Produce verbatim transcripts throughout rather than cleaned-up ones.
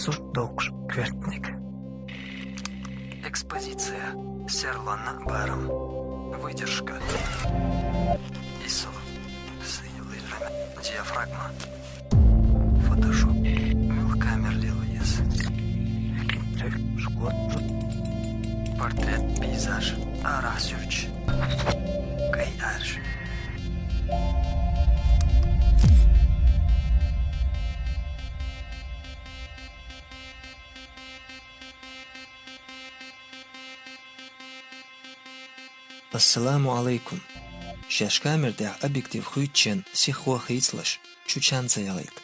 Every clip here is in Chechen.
Сурт доккхуш коьртаниг. Экспозиция. Серлонан барам. Выдержка. Исо. Диафрагма. Фотошоп. Муьлха камера лело еза? Портрет, пейзаж. Арахь суьрташ. КӀай Ӏаьржа. Ассаламу Ӏалайкум. Шаьш камера тӀехь объектив хуьйцучен сихо хийцалаш, чу чан ца яхийта.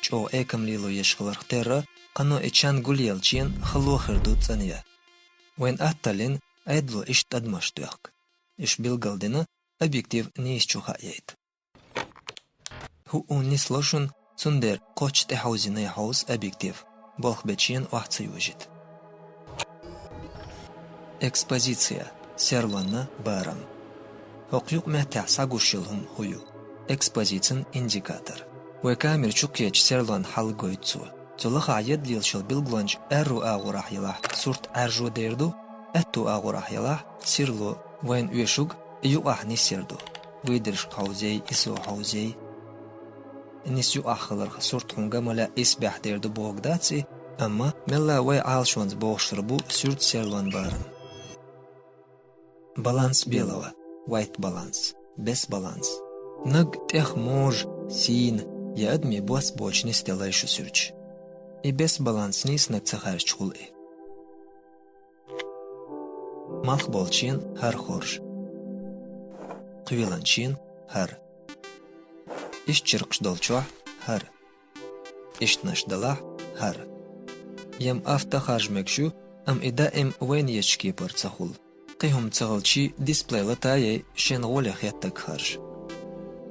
ЧӀогӀа экам лело езаш хиларх терра, кхано и чан гулъеллачен хало хир ду цӀанъян. Вайн атталлин Ӏедало иштта тӀадамаш доьхку. Уьш билгалдина, объектив нийса чу хаа яйта. ХӀуъун нисло шуна, цундела кхоччуш тӀехьовзийна хьовса объектив, болх бечен охьа ца йожийта. Экспозиция. Серлонан барам. ХӀокху юкъаметтехь схьагуш йолу хӀума хӀун ю? Экспозицин индикатор. Вай камера чу кхечу серлонан хьал гойту цо. Цу лахахь едда лелаш йолу билгалонча аьрру агӀорахь елахь, сурт Ӏаьржо дер ду, аьтту агӀорахь елахь, сирло, вайна оьшург и юкъахь нисъяр ду. Выдержка хьовзий, исо хьовзий. Нис юкъахь хиларх сурт хьуна ган ма лаьа, исбаьхьа дер ду бохург дац и, амма мелла вай Ӏалашонца бохуш хир бу суьртан серлонан барам. Баланс белого, white balance, бес баланс. Наг тӀех можа, сийна, я адамийн бос боцуш нисделла ю шу суьрташ. И бес баланс нийсаниг ца хаьржича хуьлу и. Малх болчийн хӀара хоржа. Кхоьлинчийн хӀара. Иштта чиркхаш долчохь хӀара. Ишттанаш далахь хӀара. Ям авто харжа мегаш ю, амма и даим вайна езачу кепара ца хуьлу. Кхин хӀума ца хилчий, дисплей латаяй шен гӀоле хеттарг харжа.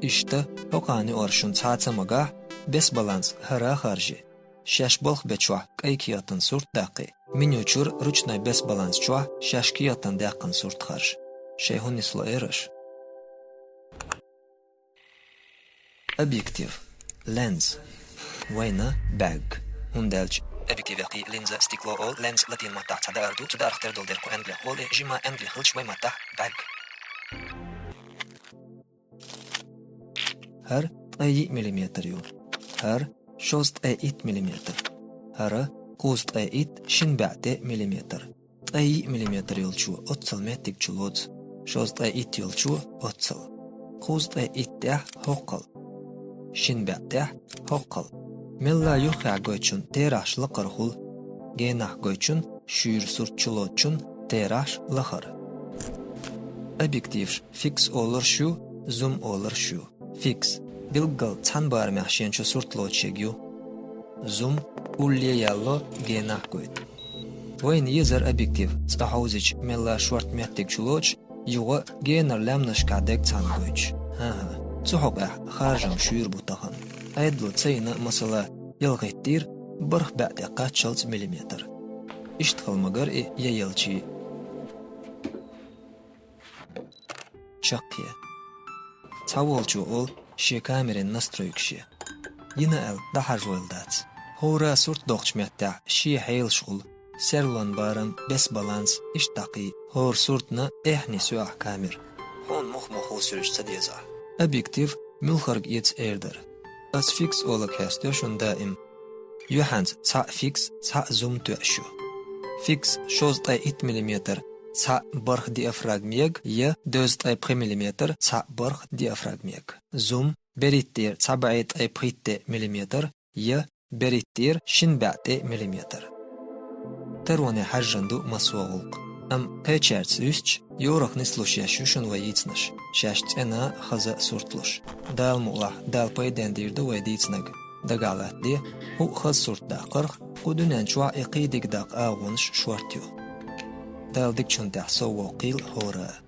Иштта, хӀокхарна юкъара шуна цхьа а ца магахь, бес баланс хӀара а харжий, шаьш болх бечохь кӀайн кехатан сурт даккхий, меню чуьра ручной бес баланс чохь шаьш кехатан даьккхина сурт харжа. Шайн хӀун нисло эр аша? Объектив. Ленз. Вайна бӀаьрг. ХӀунда аьлча объективехь кхин линза, стекло олу, ленз латин маттахь цхьа даар ду, цу даарах тера долу дерг кху англи олий, жима англи хилча вай маттахь бӀаьрг. ХӀара ткъе йиъ миллиметр ю. ХӀара шовзткъе итт миллиметр. ХӀара кхузткъе итт шин бӀе тӀе миллиметр. Ткъе йиъ миллиметр йолчо оццал меттиг чу лоцу, шовзткъе итт йолчо оццал. Кхузткъе итт тӀехь хӀоккхал. Шин бӀе тӀехь хӀоккхал. Мелла юххехь гойтучун терахьаш лакхара хуьлу, генахь гойтучун, шуьйра сурт чу лоцучун терахьаш лахара. Объективаш фикс олурш ю, зум олурш ю. Фикс. Билггал цхьана барамехь шен чу сурт лоцуш ерг ю. Зум улле ялло, генахь гойту. Вайна езара объектив цкъа хьовзича мелла шорта меттиг чу лоцуш, юха генара лаьмнашкахь дерг цхьаьна гойтуш. ХӀан-хӀа, цу хьокъехь харжам шуьйра бу тахана. Ӏедало ца йина, масала, ялхиттера бархӀ бӀе тӀе кхаччалц миллиметр. Иштта хила магара и, я елчий. Чаккхе. Цхьаволчо олу шен камерин настройкаш я. Йина аьлла, дӀахьажойла дац. ХӀора сурт доккхучу меттехь шен хьелаш хуьлу, серлонан барам, бес баланс, иштта дӀа кхин. ХӀора суртана эхь нисйо ахь камера. Хьуна муха-муха хуьлу суьрташ ца дезахь. Объектив муьлхарг эца эр дара. Ас фикс олург хестайо шуна даим. Юьхьанца цхьаъ фикс, цхьаъ зум тоьуш ю. Фикс шовзткъе итт миллиметр, цхьаъ бархӀ диафрагма ерг, я дезткъе пхи миллиметр, цхьаъ бархӀ диафрагма ерг. Зум берхӀиттера цхьа бӀе ткъе пхийтта миллиметр, я берхӀиттера шин бӀе тӀе миллиметр. Тароне хьаьжжина ду массо а гӀуллакх. Амма кхечаьрца юьстича, йорах нислуш еш ю шуна вай йийцинарш, шаьш цӀена а, хаза а сурт луш. Дала мукъалахь, Дала пайденна дийр ду вай дийцинарг. Дагахь латтаде, хӀуъа хаза сурт даккхарх, кху дуьнен чохь и кхийдиг даккха агӀонаш шорта ю. Дала дикачун тӀехь сов воккхийла хӀора а.